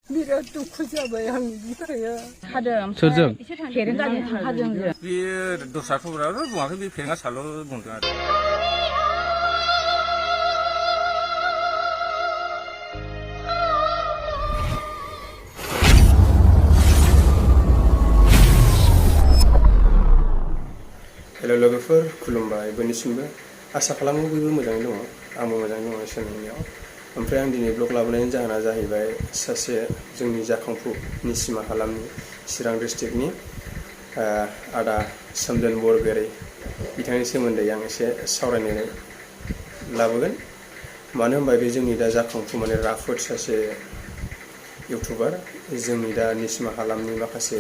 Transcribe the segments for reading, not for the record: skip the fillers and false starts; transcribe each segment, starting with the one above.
बिराद दुखु जाबाय आंनि बिमाया हादों सोरजों फेरेंगाजों थांखादों जों बे दस्राखौबो बुङाखै बे फेरेंगा साल' बुंदों आरो हेलो लोगोफोर खुलुमबाय बयनिसिमबो आसा खालामो बयबो मोजाङै दङ आंबो मोजाङै दङ इसोरनियाव ओमफ्राय आं दिनै ब्लग लाबोनायनि जाहोना जाहैबाय सासे जोंनि जाखांफु निसिमा हालामनि चिरां डिस्ट्रिक्टनि आदा सोमदोन बरगयारी बिथांनि सोमोन्दै आं एसे सावरायनानै लाबोगोन मानो होनबा बे जोंनि दा जाखांफु माने राफोद सासे इउटुबार जोंनि दा निसिमा हालामनि माखासे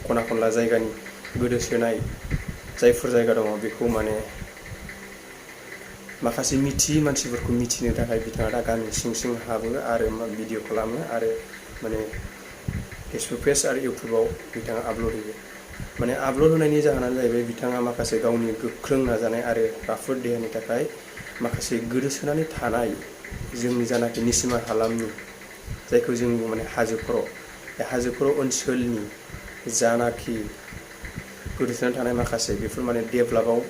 खना खनला जायगानि गोदोसोनाय जायफोर जायगा दङ बेखौ माने माखासे मिथियै मानसिफोरखौ मिथिनो थाखाय बिथाङा दा गामि सिं सिं हाबो आरो भिडिअ खालामो आरो माने फेसबुक पेज आरो इउटुबाव बिथाङा आपल'ड होयो माने आपल'ड होनायनि जाहोनानो जाहैबाय बिथाङा माखासे गावनि गोख्रों नाजानाय आरो राफोद देहानि थाखाय माखासे गोदोसोनानै थानाय जोंनि जानाखि निसिमा हालामनि जायखौ जों माने हाजो खर' बे हाजो खर' ओनसोलनि जानाखि गोदोसोनानै थानाय माखासे बेफोर माने डेभेलपआव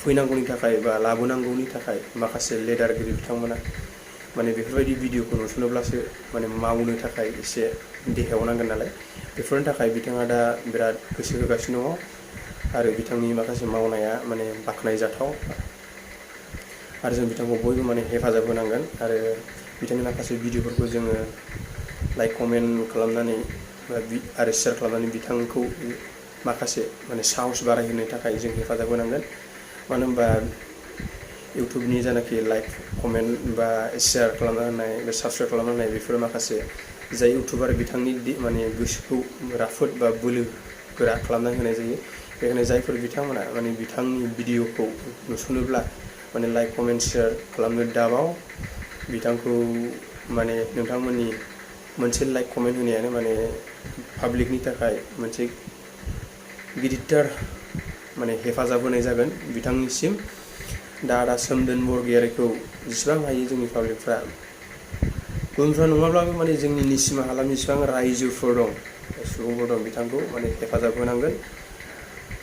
फैनांगौनि थाखाय बा लाबोनांगौनि थाखाय माखासे लिडारगिरि बिथांमोना माने बेफोरबायदि भिडिअखौ नुसनोब्लासो माने मावनो थाखाय एसे देहायाव नांगोन नालाय बेफोरनि थाखाय बिथाङा दा बिराद गोसो होगासिनो दङ आरो बिथांनि माखासे मावनाया माने बाख्नायजाथाव आरो जों बिथांखौ बयबो माने हेफाजाब होनांगोन आरो बिथांनि माखासे भिडिअफोरखौ जोङो लाइक कमेन्ट खालामनानै आरो शेयार खालामनानै बिथांखौ माखासे माने साहस बारायहोनो थाखाय जों हेफाजाब होनांगोन मानो होनबा इउटुबनि जानाखि लाइक कमेन्ट बा शेयार खालामना होनाय बा साबस्क्राइब खालामना होनाय बेफोर माखासे जाय इउटुबार बिथांनि माने गोसोखौ राफोद बा बोलो गोरा खालामना होनाय जायो बेखायनो जायफोर बिथांमोना माने बिथांनि भिडिअखौ नुसनोब्ला माने लाइक कमेन्ट शेयार खालामनो दाबाव बिथांखौ माने नोंथांमोननि मोनसे लाइक कमेन्ट होनायानो माने पाब्लिकनि थाखाय मोनसे गिदिरथार माने हेफाजाब होनाय जागोन बिथांनिसिम दा आदा सोमदोन बरगयारीखौ जेसेबां हायो जोंनि पाब्लिकफ्रा गुबुनफ्रा नङाब्लाबो माने जोंनि निसिमा हालामनि जेसेबां रायजोफोर दं सुबुंफोर दं बिथांखौ माने हेफाजाब होनांगोन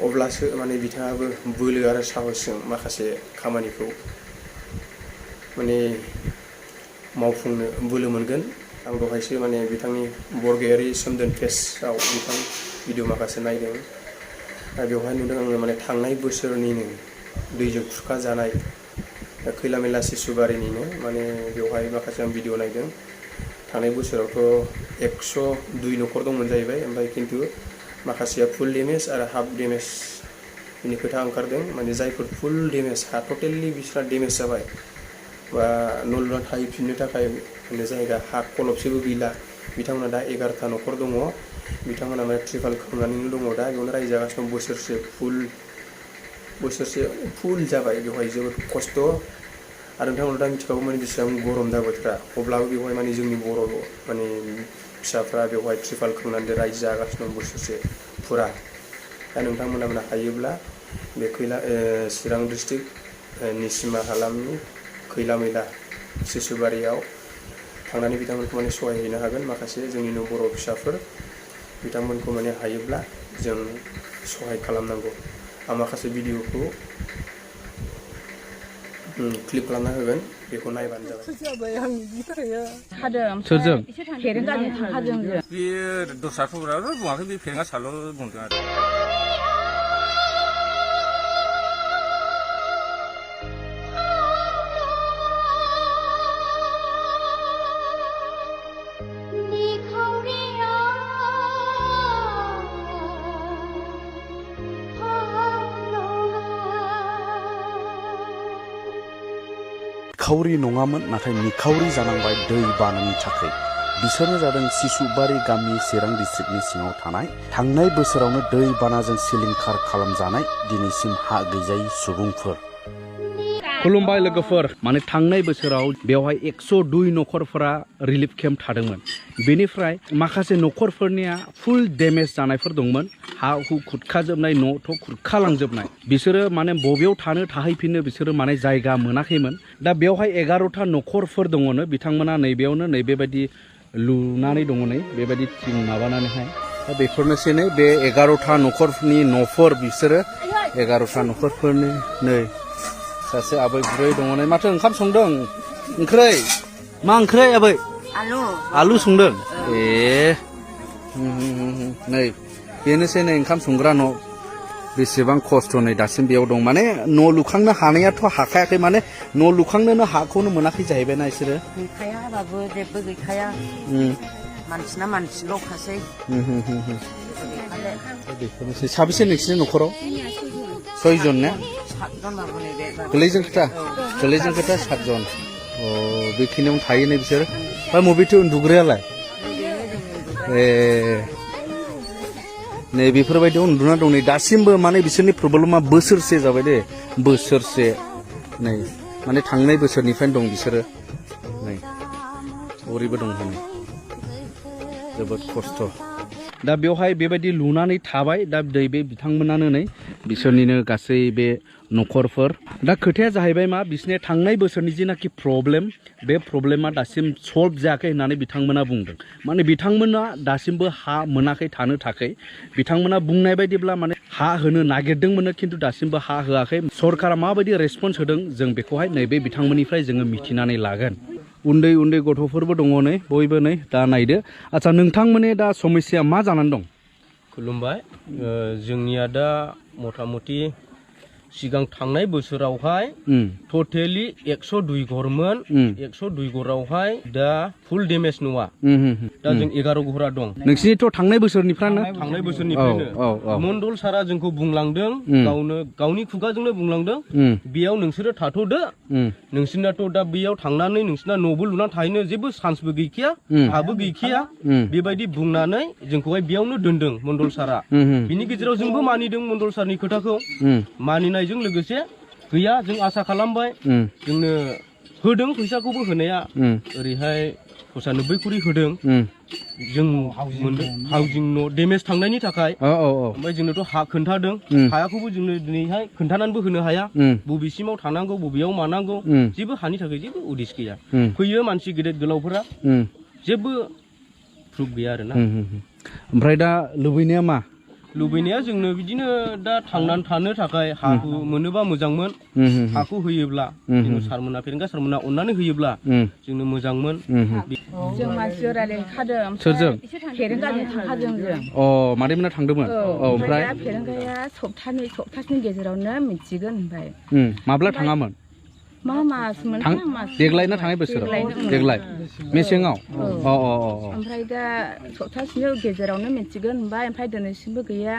अब्लासो माने बिथाङाबो बोलो आरो साहसजों माखासे खामानिखौ माने मावफुंनो बोलो मोनगोन आं दहायसो माने बिथांनि बरगयारी सोमदोन पेजआव बिथां भिडिअ माखासे नायदों बेवहाय नुदों आङो माने थांनाय बोसोरनिनो दैजों खुरखा जानाय खैला मैला सिसुबारिनिनो माने बेवहाय माखासे आं भिडिअ नायदों थांनाय बोसोरावथ' 102 न'खर दंमोन जाहैबाय ओमफ्राय खिन्थु माखासेया फुल डेमेज आरो हाफ डेमेज बिनि खोथा ओंखारदों माने जायफोर फुल डेमेज हा टटेलि बिस्रा डेमेज जाबाय बा न' लुना थाहैफिननो थाखाय माने जायगा हा खलबसेबो गैला बिथांमोना दा 11था न'खर दङ बिथांमोना माने ट्रिपाल खोंनानैनो दङ दा बेयावनो रायजो जागासिनो दं बोसोरसे फुल जाबाय बेवहाय जोबोद खस्थ' आरो नोंथांमोना दा मिथिखागौ माने बेसेबां गरम दा बोथोरा अब्लाबो बेवहाय माने जोंनि बर' माने फिसाफ्रा बेवहाय ट्रिपाल खोंनानै रायजो जागासिनो दं बोसोरसे फुरा दा नोंथांमोना हायोब्ला बे चिरां डिस्ट्रिक्ट निसिमा हालामनि खैला मैला सिसुबारियाव थांनानै बिथांमोनखौ माने सहाय हैनो हागोन माखासे जोंनिनो बर' फिसाफोर बिथांमोनखौ माने हायोब्ला जों सहाय खालामनांगौ आं माखासे भिडिअखौ क्लिप खालामना होगोन बेखौ नायबानो जाबाय आंनि बिमाया हादों सोरजों फेरेंगाजों थांखादों जों बे दस्राखौबो बुङाखै बे फेरेंगा साल' बुंदों आरो निखावरि नङामोन नाथाय निखावरि जानांबाय दै बानानि थाखाय बिसोरनो जादों सिसुबारि गामि चिरां डिस्ट्रिक्टनि सिङाव थानाय थांनाय बोसोरावनो दै बानाजों सिलिंखार खालामजानाय दिनैसिम हा गैजायै सुबुंफोर खुलुमबाय लोगोफोर माने थांनाय बोसोराव बेवहाय 102 न'खरफोरा रिलिफ केम्प थादोंमोन बेनिफ्राय माखासे न'खरफोरनिया फुल डेमेज जानायफोर दंमोन हा हु खुरखाजोबनाय न'थ' खुरखालांजोबनाय बिसोरो माने बबेयाव थानो थाहैफिननो बिसोरो माने जायगा मोनाखैमोन दा बेवहाय 11था न'खरफोर दङनो बिथांमोना नैबेयावनो नैबेबायदि लुनानै दङ नै बेबायदि थिं माबानानैहाय दा बेफोरनोसै नै बे 11था न'खरनि न'फोर बिसोरो 11था न'खरफोरनि नै सासे आबै बुरै दङ नै माथो ओंखाम संदों ओंख्रै मा ओंख्रै आबै आलु संदों ए नै बेनोसै नै ओंखाम संग्रा न' बेसेबां खस्थ' नै दासिम बेयाव दं माने न' लुखांनो हानायाथ' हाखायाखै माने न' लुखांनोनो हाखौनो मोनाखै जाहैबायना बिसोरो गैखाया बाबु जेबो गैखाया मानसिना मानसिल'खासै बेफोरनोसै साबेसे नोंसिनि न'खराव 6 जन ने गोरलैजों खोथा 7 जन अ बेखिनियावनो थायो नै बिसोर ओमफ्राय मबेथो उन्दुग्रायालाय ए नै बेफोरबायदि उन्दुना दं नै दासिमबो माने बिसोरनि प्रब्लेमा बोसोरसे जाबाय दे बोसोरसे नै माने थांनाय बोसोरनिफ्रायनो दं बिसोरो नै ओरैबो दं हनै जोबोद खस्थ' दा बेवहाय बेबायदि लुनानै थाबाय दा बे बिथांमोनानो नै बिसोरनिनो गासै बे न'खरफोर दा खोथाया जाहैबाय मा बिसोरनि थांनाय बोसोरनि जिनाखि प्रब्लेम बे प्रब्लेमा दासिम सल्भ जायाखै होननानै बिथांमोना बुंदों माने बिथांमोना दासिमबो हा मोनाखै थानो थाखाय बिथांमोना बुंनाय बायदिब्ला माने हा होनो नागिरदोंमोन खिन्थु दासिमबो हा होआखै सरकारा माबायदि रेसपन्स होदों जों बेखौहाय नैबे बिथांमोननिफ्राय जोङो मिथिनानै लागोन उन्दै उन्दै गथ'फोरबो दङ नै बयबो नै दा नायदो आच्छा नोंथांमोननि दा समस्या मा जानानै दं खुलुमबाय जोंनिया दा मथा मथि सिगां थांनाय बोसोरावहाय टटेलि 102 घरमोन 102 घरावहाय दा फुल डेमेज नङा दा जों 11 घरा दं नोंसिनिथ' थांनाय बोसोरनिफ्रायनो मण्डल सारा जोंखौ बुंलांदों गावनि खुगाजोंनो बुंलांदों बेयाव नोंसोरो थाथ'दो नोंसिनाथ' दा बेयाव थांनानै नोंसिना न'बो लुनानै थाहैनो जेबो चान्सबो गैखाया हाबो गैखाया बेबायदि बुंनानै जोंखौहाय बेयावनो दोनदों मण्डल सारा बिनि गेजेराव जोंबो मानिदों मण्डल सारनि खोथाखौ मानिनायजों लोगोसे गैया जों आसा खालामबाय जोंनो होदों फैसाखौबो होनाया ओरैहाय 95 कुरि होदों जों मोनदों हाउजिं न' डेमेज थांनायनि थाखाय ओमफ्राय जोंनोथ' हा खोन्थादों हायाखौबो जोंनो दिनैहाय खोन्थानानैबो होनो हाया बबेसिमाव थानांगौ बबेयाव मानांगौ जेबो हानि थाखाय जेबो उदिस गैया फैयो मानसि गेदेर गोलावफोरा जेबो प्रुफ गैया आरोना ओमफ्राय दा लुबैनाया मा लुबैनाया जोंनो बिदिनो दा थांनानै थानो थाखाय हाखौ मोनोबा मोजांमोन हाखौ होयोब्ला जोंनो सारमोना फेरेंगा सारमोना अननानै होयोब्ला जोंनो मोजांमोन जों मानसिजों रायलायखादों सोरजों फेरेंगाजों थांखादों जों अ मादैमोना थांदोंमोन ओमफ्राय फेरेंगाया सप्तासेनि गेजेरावनो मिथिगोन ओमफ्राय माब्ला थाङामोन मा मासमोन देग्लाय ना थांनाय बोसोराव देग्लाय मेसेङाव ओमफ्राय दा सप्तासेनि गेजेरावनो मिथिगोन होनबाय ओमफ्राय दिनैसिमबो गैया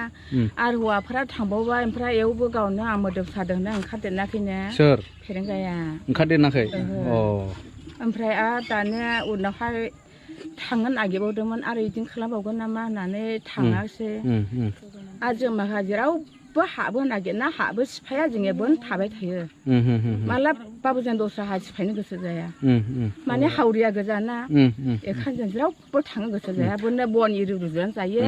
आरो हौवाफोरा थांबावबाय ओमफ्राय एवबो गावनो आं मोदोम सादोंनो ओंखारदेरनाखैनो सोर फेरेंगाया ओंखारदेरनाखै ओमफ्राय आरो दानिया उनावहाय थांनो नागिरबावदोंमोन आरो बिदिनो खालामबावगोन नामा होननानै थाङासै आरो जों माखासे रावबो हाबो नागिरना हाबो सिफाया जोङो बन थाबाय थायो मालाबाबो जों दस्रा हा सिफायनो गोसो जाया माने हावरिया गोजाना एखान जों रावबो थांनो गोसो जाया बननो बन इरि रुजुनानै जायो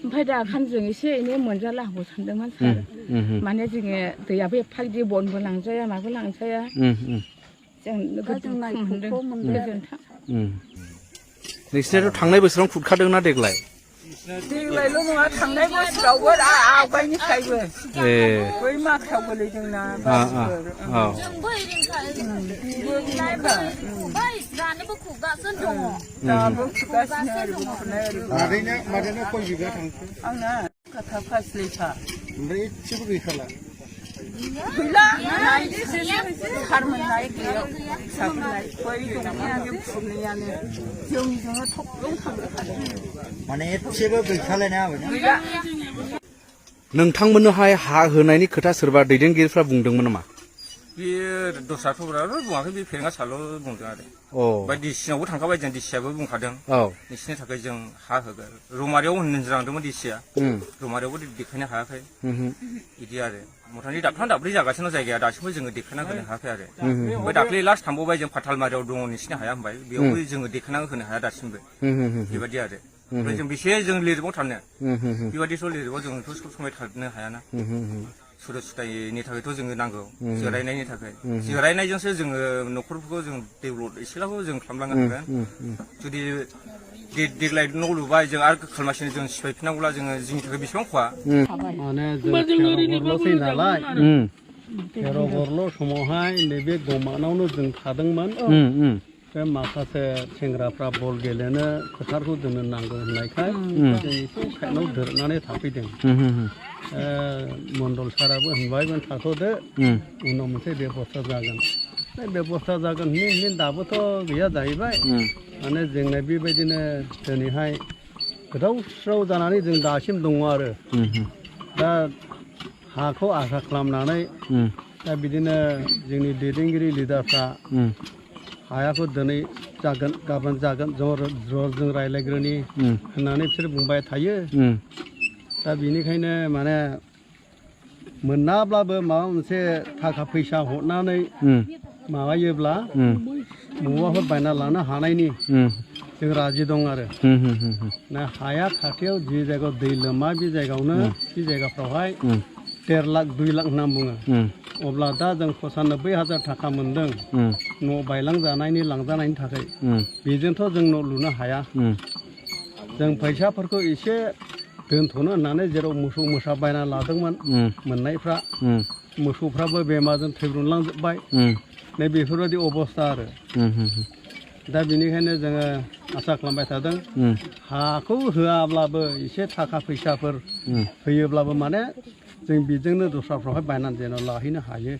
ओमफ्राय दा ओंखायनो जों एसे एनै मोनजाला हागौ सानदोंमोन सार माने जोङो दैयाबो एफा गिदिर बनबो लांजाया माबो लांजाया जों गोजोनथों नोंसिनाथ' थांनाय बोसोराव खुरखादोंना देग्लाय देग्लायल' नङा थांनाय बोसोरावबो आवगायनिफ्रायबो बै माखायाव गोलैदोंना जानोबो खुगासिनो दङ दाबो खुगासिनो ओरैबो खुरनाय ओरैबो मादैना खय बिगा थांखो आंना गाथा 5 लिटा ओमफ्राय एसेबो गैखाला गैला खारमोननाय गैया फिसाफोरनाय बै दंनायानो खुरनायानो जोंजोंनो थब्लं थांखादों माने एसेबो गैखालायना गैला नोंथांमोननोहाय हा होनायनि खोथा सोरबा दैदेनगिरिफ्रा बुंदोंमोन नामा बे दस्राफोराबो बुङाखै बे फेरेंगा साल' बुंदों आरो ओमफ्राय डिसिनावबो थांखाबाय जों डिसियाबो बुंखादों नोंसिनि थाखाय जों हा होगोन रौमारियाव होनलांदोंमोन डिसिया रौमारियावबो देखायनो हायाखै बिदि आरो मथानि दाबथाम दाब्रै जागासिनो जायगाया दासिमबो जोङो देखायना होनो हायाखै आरो ओमफ्राय दाख्लै लास्ट थांबावबाय जों फाथालमारियाव दङ नोंसिनि हाया होनबाय बेयावबो जोङो देखायना होनो हाया दासिमबो बेबायदि आरो ओमफ्राय जों बेसे जों लिरबाव थानो बेबायदिथ' लिरबाव जोंथ' सब समाय थानो हायाना सुरक्षानि थाखायथ' जोङो नांगौ जिरायनायनि थाखाय जिरायनायजोंसो जोङो न'खरफोरखौ जों डेभेलप एसेब्लाबो जों खालामलांनो हागोन जुदि देग्लाय न' लुबाय जों आरो खालमासिनो जों सिफायफिननांगौब्ला जोङो जोंनि थाखाय बेसेबां खहा माने जों गरल'सै नालाय गरल' समावहाय नैबे गमानावनो जों थादोंमोन बे माखासे सेंग्राफ्रा बल गेलेनो फोथारखौ दोननो नांगौ होननायखाय जों एसे साइडआव दोरनानै थाफैदों मण्डल साराबो होनबाय थाथ'दो उनाव मोनसे बेबस्था जागोन बे बेबस्था जागोन होन दाबोथ' गैया जाहैबाय माने जोंना बेबायदिनो दिनैहाय गोदाव सोराव जानानै जों दासिम दङ आरो दा हाखौ आसा खालामनानै दा बिदिनो जोंनि दैदेनगिरि लिडारफ्रा हायाखौ दिनै जागोन गाबोन जागोन जों रायज्लायग्रोनि होननानै बिसोर बुंबाय थायो दा बेनिखायनो माने मोनाब्लाबो माबा मोनसे थाखा फैसा हरनानै माबायोब्ला न'आवहाय बायना लानो हानायनि जों राजि दं आरो ना हाया खाथियाव जि जायगायाव दै लोमा बे जायगायावनो बे जायगाफ्रावहाय 1.5 लाख 2 लाख होनना बुङो अब्ला दा जों 95,000 थाखा मोनदों न' बायलांजानायनि लांजानायनि थाखाय बेजोंथ' जों न' लुनो हाया जों फैसाफोरखौ एसे दोनथ'नो होननानै जेराव मोसौ मोसा बायना लादोंमोन मोननायफ्रा मोसौफ्राबो बेमारजों थैब्रुनलांजोब्बाय नै बेफोरबायदि अबस्था आरो दा बेनिखायनो जोङो आसा खालामबाय थादों हाखौ होआब्लाबो एसे थाखा फैसाफोर होयोब्लाबो माने जों बेजोंनो दस्राफ्रावहाय बायनानै जेन' लाहैनो हायो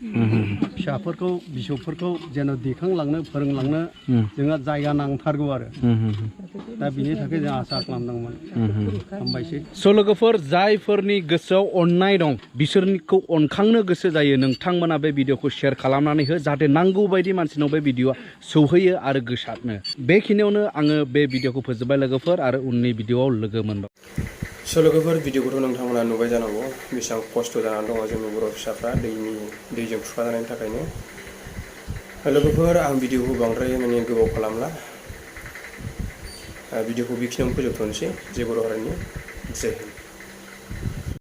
फिसाफोरखौ बिसौफोरखौ जेन' दैखांलांनो फोरोंलांनो जोंहा जायगा नांथारगौ आरो दा बिनि थाखाय जों आसा खालामदोंमोन हामबायसै स' लोगोफोर जायफोरनि गोसोआव अननाय दं बिसोरनिखौ अनखांनो गोसो जायो नोंथांमोना बे भिडिअखौ शेयार खालामनानै हो जाहाथे नांगौ बायदि मानसिनाव बे भिडिअआ सौहैयो आरो गोसारनो बेखिनियावनो आङो बे भिडिअखौ फोजोबबाय लोगोफोर आरो उननि भिडिअआव लोगो मोनबाय स' लोगोफोर भिडिअखौथ' नोंथांमोना नुबाय जानांगौ बेसेबां खस्थ' जानानै दङ जोंनि बर' फिसाफ्रा दैजों खुरखाजानायनि थाखायनो लोगोफोर आं भिडिअखौ बांद्राय माने गोबाव खालामला भिडिअखौ बेखिनियावनो फोजोबथ'नोसै जे बर' हारिनि जय हिन्द